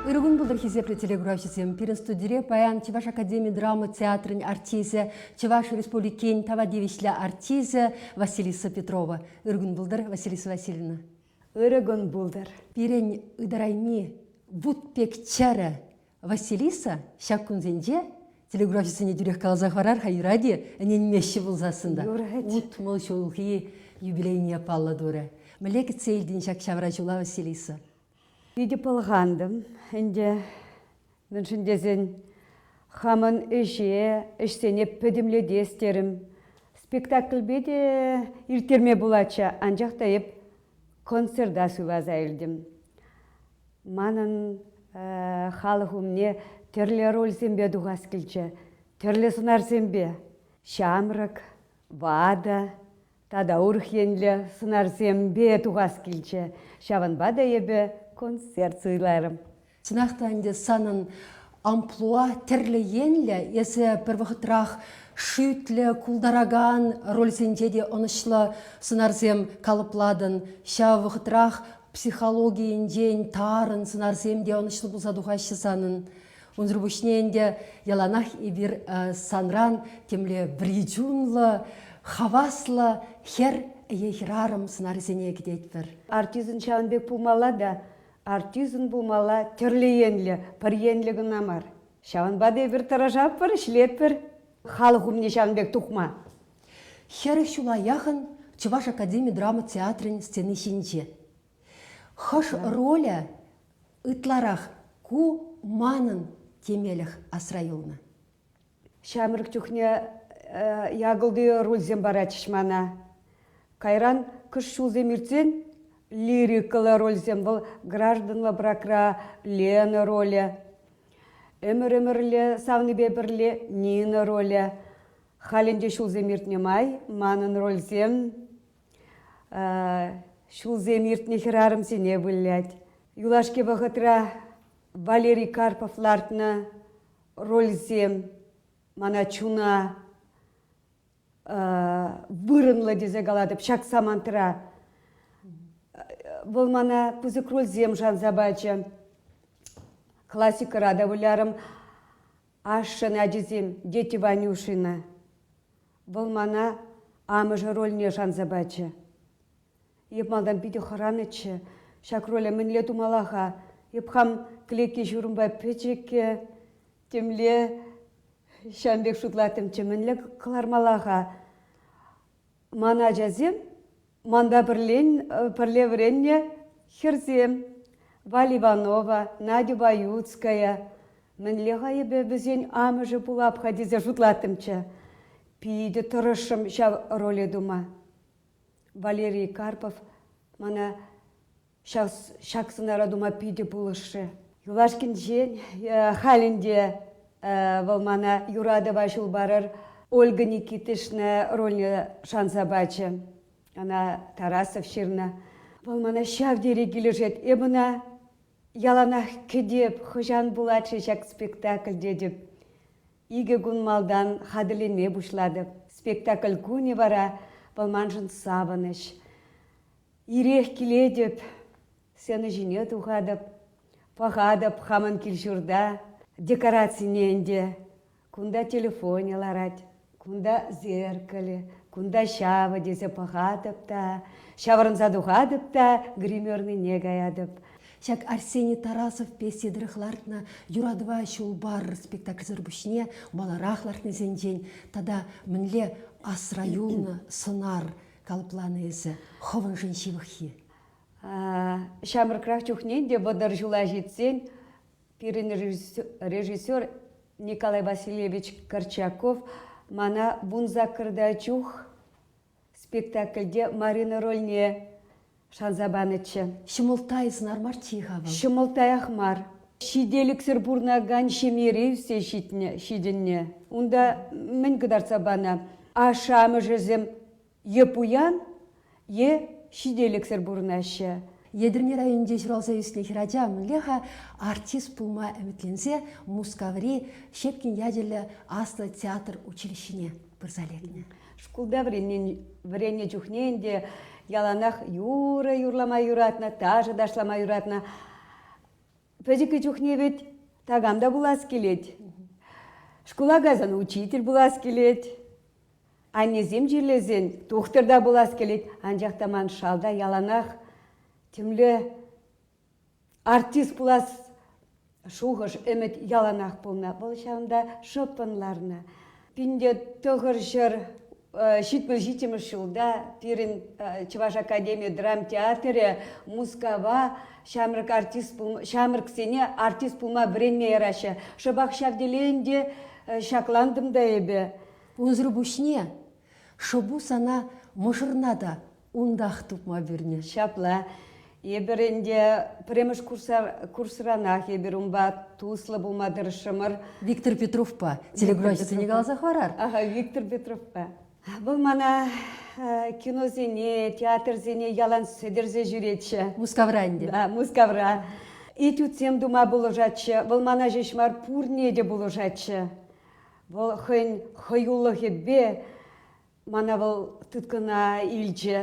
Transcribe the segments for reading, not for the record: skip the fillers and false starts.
Ырӑ кун пултӑр, хисеплӗ телекуравҫӑсем. Пирӗн студире паян Чӑваш академи драма театрӗн артисчӗ, Чӑваш Республикин тава тивӗҫлӗ артисчӗ Василиса Петрова. Ырӑ кун пултӑр, Василиса Васильевна. Ырӑ кун пултӑр. Пирӗн ытарайми вут пек чӗрӗ Василиса ҫак кунсенче телеграфистсене тӳрех каласа хӑварар-ха, юрать-и? Ӗненмеҫҫӗ пулсассӑн та. Юрать. 60 ҫулхи юбилейне паллӑ турӗ. Мӗнле кӗтсе илтӗн ҫак ҫавра ҫула, Василиса? Питӗ пӑлхантӑм ӗнтӗ. Мӗншӗн тесен хамӑн ӗҫе, ӗҫсене пӗтӗмлетес терӗм. Спектакльпе те ирттерме пулатчӗ, анчах та эп концерта суйласа илтӗм. Манӑн халӑх умне тӗрлӗ рольсемпе тухас килчӗ, тӗрлӗ сӑнарсемпе. Ҫамрӑк, ватӑ тата урӑх енлӗ сӑнарсемпе тухас килчӗ. Ҫавӑнпа та эпӗ концерт суйларӑм. Чӑнах та ӗнтӗ санӑн амплуа тӗрлӗ енлӗ, эсӗ пӗр вӑхӑтрах шӳтлӗ, култаракан рольсенче те ӑнӑҫлӑ сӑнарсем калӑплатӑн. Ҫав вӑхӑтрах психологийӗнчен тарӑн сӑнарсем те ӑнӑҫлӑ пулса тухаҫҫӗ санӑн. Унсӑр пуҫне ӗнтӗ яланах эпир санран темле вӗри чунлӑ, хаваслӑ хӗр е хӗрарӑм сӑнарӗсене кӗтетпӗр. Артистӑн ҫавӑн пек пулмалла та, артистӑн пулмалла тӗрлӗ енлӗ, пӗр енлӗ кӑна мар. Ҫавӑнпа та эпир тӑрӑшатпӑр, ӗҫлетпӗр халӑх умне ҫавӑн пек тухма. 40 ҫула яхӑн Чӑваш академи драма театрӗн сцени ҫинче. Хӑш ролӗ ытларах ку манӑн темелӗх асра юлнӑ? Ҫамрӑк чухне якӑлти рольсем паратчӗҫ мана. Кайран кӑшт ҫулсем иртсен лирикӑллӑ рольсем вӑл гражданла бракра Лена ролӗ, ӗмӗр-ӗмӗрле савнипе пӗрле Нина ролӗ. Халь ӗнтӗ ҫулсем иртнӗ май манӑн рольсем ҫулсем иртнӗ хӗрарӑмсене вылять. Юлашки вӑхӑтра Валерий Карпов лартнӑ рольсем мана чуна вырӑнлӑ тесе калатӑп ҫак самантра. Вӑл мана пысӑк рольсем шанса пачӗ. Классикӑра та вылярӑм. Ашшӗн ачисем Дети Ванюшина. Вӑл мана амӑшӗ рольне шанса пачӗ. Эп малтан питӗ хӑранӑччӗ. Ҫак роле мӗнле тумалла-ха? Эп хам кӗлетке ҫурӑмпа пӗчӗккӗ, темле ҫавӑн пек шутлаттӑмччӗ. Мӗнле кӑлармалла-ха? Ман ачасем манпа пӗрлен, пӗрле вӗреннӗ хӗрсем. Валя Иванова, Надя Баюцкая. Мӗнле-ха эпӗ вӗсен амӑшӗ пулап-ха тесе шутлаттӑмччӗ. Питӗ тӑрӑшрӑм ҫав роле тума. Валерий Карпов мана ҫак сӑнара тума питӗ пулӑшрӗ. Юлашкинчен халь ӗнтӗ вӑл мана юратӑва ҫул парӑр Ольга Никитична рольне шанса пачӗ. Ӑна Тарасов ҫырнӑ. Вӑл мана ҫав тери килӗшет. Эп ӑна яланах кӗтеп, хӑҫан пулать-ши ҫак спектакль тетӗп. Икӗ кун малтан хатӗрленме пуҫлатӑп. Спектакль кунӗ вара вӑл маншӑн савӑнӑҫ. Ирех килетӗп, сцена ҫине тухатӑп, пӑхатӑп хамӑн кил-ҫурта, декорацине ӗнтӗ. Кунта телефонӗ ларать, кунта зеркалӗ, кунта ҫавӑ тесе пӑхатӑп та, ҫаврӑнса тухатӑп та гримерныйне каятӑп. Ҫак Арсений Тарасов пьеси тӑрӑх лартнӑ «Юратӑва ҫул пар» спектакльсӗр пуҫне маларах лартнисенчен тата мӗнле асра юлнӑ сӑнар калӑпланӑ эсӗ хӑвӑншӑн ҫывӑххи? Ҫамрӑкрах чухне те 30 ҫула ҫитсен пирӗн режиссер Николай Васильевич Корчаков мана 18-та чух спектакльте Марина рольне шанса панӑччӗ. Ҫӑмӑлттай сӑнар марччӗ-ха вӑл. Ҫӑмӑлттаях мар. Ҫителӗксӗр пурӑнакан ҫемьере ӳссе ҫитнӗ, ҫитӗннӗ. Унта мӗн кӑтартса панӑ? Ашшӗ-амӑшӗсем е пуян, е ҫителӗксӗр пурӑнаҫҫӗ. Етӗрне районӗнче ҫуралса ӳснӗ хӗрача мӗнле-ха артист пулма ӗмӗтленсе Мускаври Щепкин ячӗллӗ аслӑ театр училищине пырса лекнӗ? Шкулта вӗреннӗ чухне ӗнтӗ яланах юрӑ юрлама юратнӑ, ташӑ ташлама юратнӑ. Пӗчӗккӗ чухне вӗт такам та пулас килет. Шкула кайсан учитель пулас килет. Аннесем чирлесен тухтӑр та пулас килет. Анчах та ман шалта яланах темле артист пулас шухӑш, ӗмӗт яланах пулнӑ. Вӑл ҫавӑнта шӑппӑн ларнӑ. Пинте 977 ҫулта пирӗн Чӑваш академи драмтеатрӗ Мускава ҫамрӑк артист ҫамрӑксене артист пулма вӗренме яраҫҫӗ. Шӑпах ҫав тӗле ӗнтӗ ҫаклантӑм та эпӗ. Унсӑр пуҫне шӑпу сана мӑшӑрна та унтах тупма пӳрнӗ. Ҫапла. Эпир ӗнтӗ пӗрремӗш курсранах эпир унпа туслӑ пулма тӑрӑшрӑмӑр. Виктор Петровпа телекуравҫӑсене каласа хӑварар. Ага, Виктор Петровпа. Вӑл мана киносене, театрсене ялан сӗтӗрсе ҫӳретчӗ. Мускавра ӗнтӗ. Да, Мускавра. Этюдсем тума пулӑшатчӗ. Вӑл мана ҫеҫ мар, пурне те пулӑшатчӗ. Вӑл хӑйӗн хӑюлӑхӗпе Мана вӑл тыткӑна илчӗ.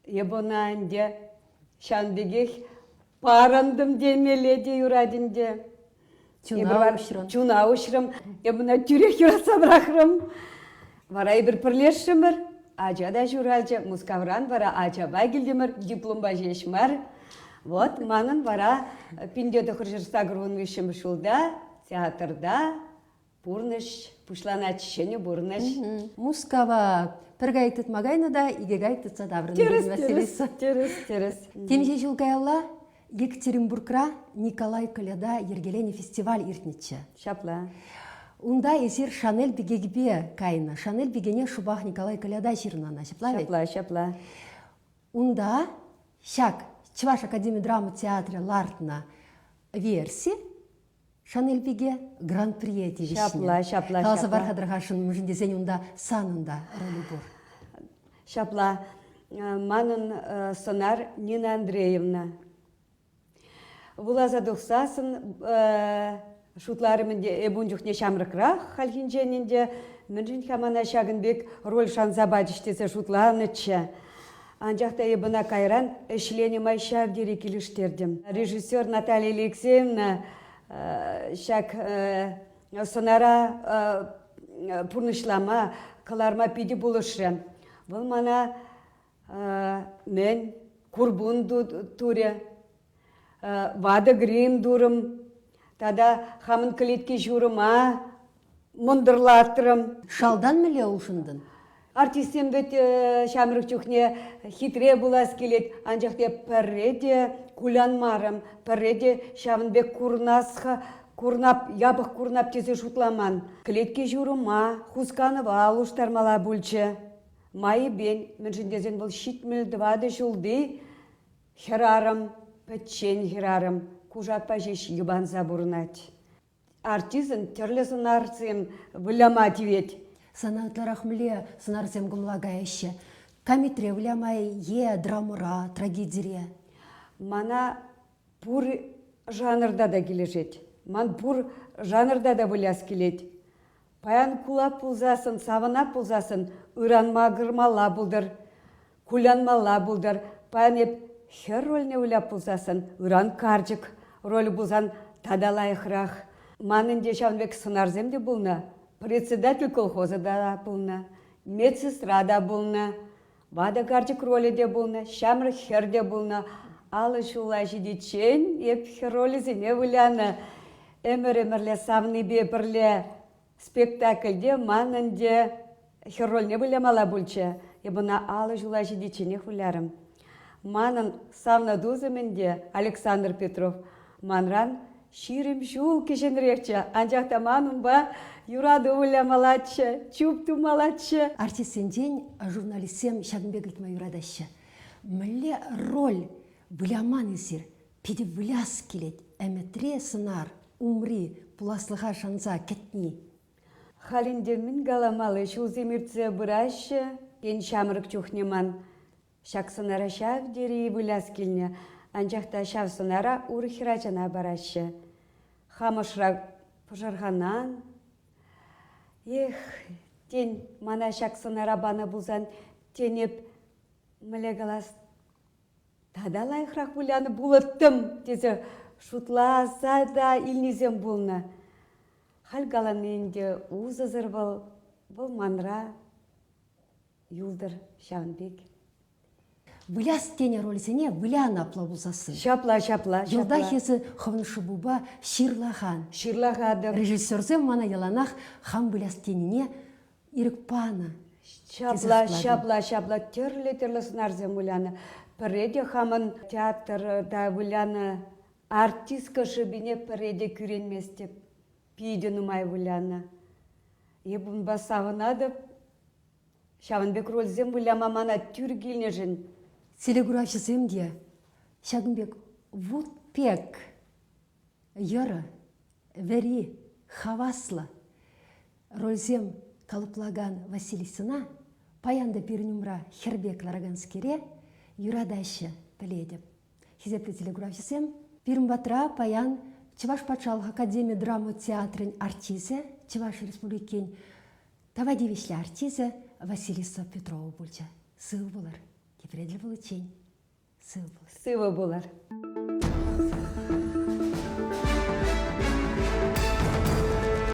Эп ӑна ӗнтӗ ҫавӑн пекех парӑнтӑм темелле те юрать ӗнтӗ. Чуна уҫрӑм. Чуна уҫрӑм. Эп ӑна тӳрех юратса пӑрахрӑм. Вара эпир пӗрлешрӗмӗр. Ача та ҫуралчӗ. Мускавран вара ачапа килтӗмӗр. Дипломпа ҫеҫ мар. Вот манӑн вара 1983 ҫулта театрта Пурнӑҫ пуҫланать, ҫӗнӗ пурнӑҫ. Мускава пӗр кайӑк тытма кайнӑ та икӗ кайӑк тытса таврӑннӑ тӗрӗс, тӗрӗс, тӗрӗс, тӗрӗс. Темиҫе ҫул каялла Екатеринбургра Николай Коляда йӗркеленӗ фестиваль иртнӗччӗ. Ҫапла. Унта эсир Шанель пикепе кайнӑ. Шанель пикене шӑпах Николай Коляда ҫырнӑ ӑна, ҫапла ведь? Ҫапла, ҫапла. Унта ҫак Чӑваш академи драма театрӗ лартнӑ верси Шанель пике гран-прие тивӗҫнӗ. Ҫапла, ҫапла, Каласа ҫапла. пар-ха тӑрхашӑн, мӗншӗн тесен унта санӑн та ролӗ пур. Ҫапла. Манӑн сӑнар Нина Андреевна. Вуласа тухсассӑн шутларӑм ӗнтӗ, эп ун чухне ҫамрӑкрах хальхинчен ӗнтӗ, мӗншӗн-ха мана ҫакӑн пек роль шанса пачӗҫ тесе шутланӑччӗ. Анчах та эп ӑна кайран ӗҫленӗ май ҫав тери килӗштертӗм. Режиссер Наталья Алексеевна ҫак сӑнара пурнӑҫлама, кӑларма питӗ пулӑшрӗ. Вӑл мана мӗн курпун турӗ, ватӑ грим турӑм тата хамӑн кӗлетке-ҫурӑма мӑнтӑрлатрӑм. Шалтан мӗнле улшӑнтӑн? Артистсем вӗт ҫамрӑк чухне хитре пулас килет, анчах те пӗрре те кулянмарӑм, пӗрре те ҫавӑн пек курнас-ха, курнап, япӑх курнап тесе шутламан. Кӗлетке-ҫурӑма, хусканӑва улӑштармалла пулчӗ. Майӗпен, мӗншӗн тесен вӑл 74 ҫулти хӗрарӑм, пӗччен хӗрарӑм, кушакпа ҫеҫ йӑпанса пурӑнать. Артистӑн тӗрлӗ сӑнарсем выляма тивет. Сана ытларах мӗнле сӑнарсем кӑмӑла каяҫҫӗ? Камитре выляма е драмӑра, трагедире? Мана пур жанрта та килӗшет. Ман пур жанрта та выляс килет. Паян кулак пулсассӑн, савӑнап пулсассӑн ыран макӑрмалла пултӑр, кулянмалла пултӑр. Паян эп хӗр рольне выляп пулсассӑн, ыран карчӑк ролӗ пулсан тата лайӑхрах. Ман ӗнтӗ ҫавӑн пек сӑнарсем те пулнӑ. Председатель колхоза та пулнӑ, медсестра та пулнӑ, ватӑ карчӑк ролӗ те пулнӑ, ҫамрӑк хӗр те пулнӑ. Алӑ ҫула ҫитиччен эп хӗр ролӗсене вылянӑ. Ӗмӗр-ӗмӗрле савнипе пӗрле спектакльте ман ӗнтӗ хӗр рольне вылямалла пулчӗ. Эп ӑна алӑ ҫула ҫитичченех вылярӑм. Манӑн савнӑ тусӑм ӗнтӗ Александр Петров манран 20 ҫул кӗҫӗнрехчӗ, анчах та ман унпа юрату вылямаллаччӗ, чуп тумаллаччӗ. Артистсенчен журналистсем ҫакӑн пек ыйтма юратаҫҫӗ. Мӗнле роль выляман эсир? Питӗ выляс килет ӗмӗтре сӑнар, умри пуласлӑха шанса кӗтни. Халь ӗнтӗ мӗн каламалли, ҫулсем иртсе пыраҫҫӗ. Тен, ҫамрӑк чухне ман ҫак сӑнара ҫав тери выляс килнӗ, анчах та ҫав сӑнара урӑх хӗрачана параҫҫӗ. Хам ӑшра пӑшӑрханан. Эх, тен, мана ҫак сӑнара панӑ пулсан, тен, эп, мӗнле калас, тата лайӑхрах вылянӑ пулӑттӑм тесе. Шутласа та илнисем пулнӑ. Халь калани ӗнтӗ усӑсӑр вӑл, вӑл манра юлтӑр ҫавӑн пек. Выляс тенӗ рольсене вылянӑ апла пулсассӑн. Ҫапла, ҫапла, ҫапла. Йӑлтах эсӗ хӑвӑн шӑпупа ҫырлахан. Ҫырлахатӑп. Режиссерсем мана яланах хам выляс тенине ирӗк панӑ. Ҫапла, ҫапла, ҫапла тӗрлӗ-тӗрлӗ сӑнарсем вылянӑ. Пӗрре те хамӑн театрта вылянӑ артистка шӑпине пӗрре те кӳренместӗп. Питӗ нумай вылянӑ. Эп унпа савӑнатӑп. Ҫавӑн пек рольсем выляма мана тӳр килнӗшӗн. Телекуравҫӑсем те ҫакӑн пек вут пек йӑрӑ, вӗри, хаваслӑ рольсем калӑплакан Василисӑна паян та пирӗн умра хӗр пек лараканскере юратаҫҫӗ, пӗлетӗп. Хисеплӗ телекуравҫӑсем, пирӗн патра паян Чӑваш патшалӑх академи драма театрӗн артисчӗ, Чӑваш Республикин тава тивӗҫлӗ артисчӗ Василиса Петрова пулчӗ. Сывӑ пулӑр. Тепре тӗл пуличчен. Сывӑ пулӑр. Сывӑ пулӑр.